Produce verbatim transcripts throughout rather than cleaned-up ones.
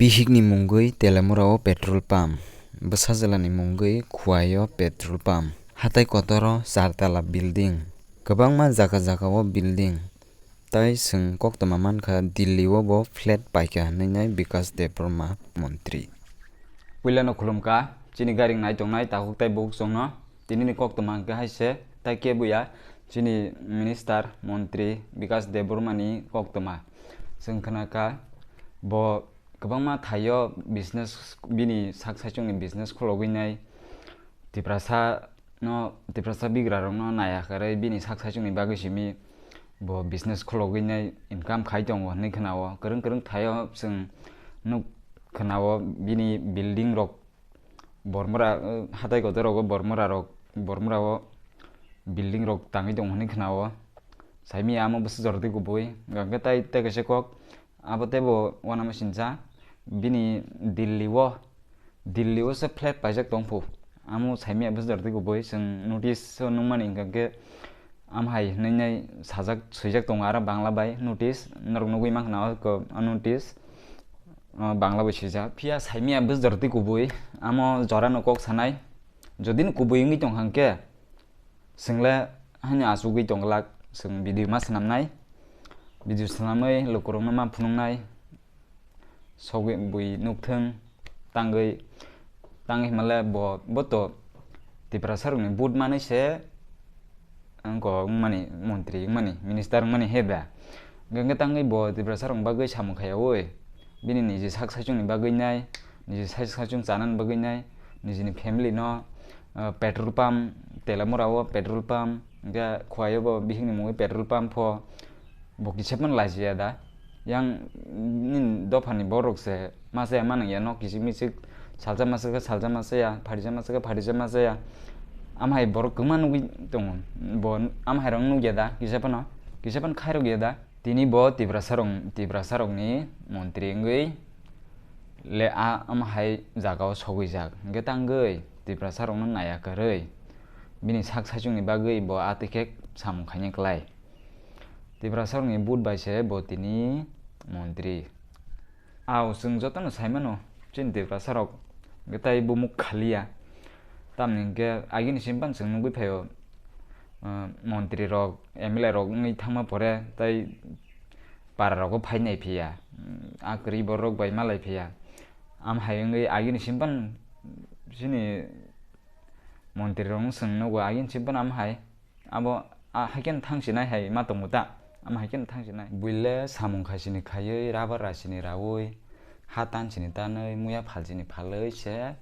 Bihikni mungwi Telemura o petrol pump, bwsajwlani mungwi Khwai o petrol pump, hatai kotoro char tala building, kwbangma jaga jaga o building, tai chwng koktwma mankha Delhi o bo flat paikha hwnwi nai Bikas Debbarma montri. Puilano khulumkha chini gari nai tongnai takhuk tai bukhuk chwngno. Tinini koktwma hwnkhe hai se, tai kebo ya, chini minister, montri Bikas Debbarma ni koktwma. Chwng khna kha bo kwbangma thaio business, bini sak saichungni business khologwi nai, Tiprasa no, Tiprasa bigra rokno naiya kwrwi bini sak saichungni bagwi simi bo business khologwi nai income khai tongo hwnwi khna-o. Kwrwng kwrwng thaio chwng nuk khna-o bini building rok Bormora, eh, hatai kotor rogo Bormora rok, Bormora o building rok tangwi tongo hwnwi khna-o. Saimia amo bwsajwk rwdi kubui, hwnkhe tai, tai kaisa kok, abo teibo uanama sinsa, bini Delhi o, Delhi o se flat paijak tongphu. Amo saimia bwsajwk rwdi kubui, chwng notice o nukmani hwnkhe, Amhai hwnwi nai sajak, swijak tongo aro Bangla bai notice, norok nugwi mankha na o ko-, o notice, o Bangla bai swijak. Phiya saimia bwsajwk twi kubui, amo jora no kok sanai, jodi no kubui wngwi tong kha hwnkhe, chwng le haino achugwi tong glak, chwng video ma swnam nai, video swnamwi lukurok no ma phunuk nai, sogwi bui nukthung, tangwi, tangwi hwnmale bo, bo to Tiprasa rokni vote manwi se, ang kok wngmani, montri wngmani, minister wngmani he ba. Hwnkhe tangwi bo Tiprasa rokni bagwi samung khaiyaui, bini niji sak saichungni bagwi nai, niji sak saichung chanani bagwi nai, nijini family no, ah, petrol pump, Telemura o petrol pump, hwnkhe Khwai o bo bihikni mungwi petrol pump pho, bo kisa phano lajiya da. Yang nini dophani borok se masa ya manang ya, nok kichik michik salsa masa khe salsa masa ya, pharisa masa khe pharisa masa ya. Amhai borok kwma nugwi tongo, bo amhai rok nugya da kisa phano, kisa phano khairok ya da. Tini bo Tiprasa rok, Tiprasa rokni montri wngwi le a amhai jagao sogwijak, hwnkhe tangwi Tiprasa rokno naiya kwrwi bini sak saichungni bagwi bo a twi khe samung khaina klai. Tiprasa rokni vote bai se bo tini montri. Ao chwng jotono sai mano, chini Tiprasa rok hwnkhe tai bo muk khaliya. Tamni hwnkhe agini simi phano chwng nugwi phaio, ah, montri rok, M L A rok wngwi thangma pore tai para rogo phai nai phiya, ah, kwrwi borok bai malai phiya. Amhai wngwi agini simi phano chini montri rok wng chwng nugo agini simi phano amhai. Abo, a, hai kheno thang sinai hai ma tongo ta? Amo hai kheno thang sinai. Buile samung khai sini khaiwi, rabar ra sini raui, ha tan sini tanwi, muya phal sini phalwi se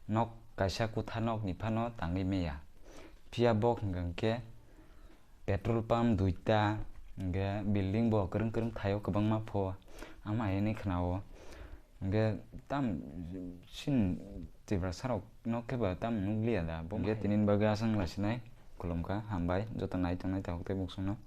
nok kaisa kutha nokni phano tangwi meya. Phiya bok hwnkha hwnkhe petrol pump duita, hwnkhe building bo kwrwng kwrwng thaio kwbangma pho. Amo hai hwnwi khna-o. Hwnkhe tam sin Tiprasa rok no khe ba tam nukliya da. Bo hwnkhe tini bagwi aswk wngla sinai. Khulumkha, hambai, joto nai tongnai tabuk tei buksuno.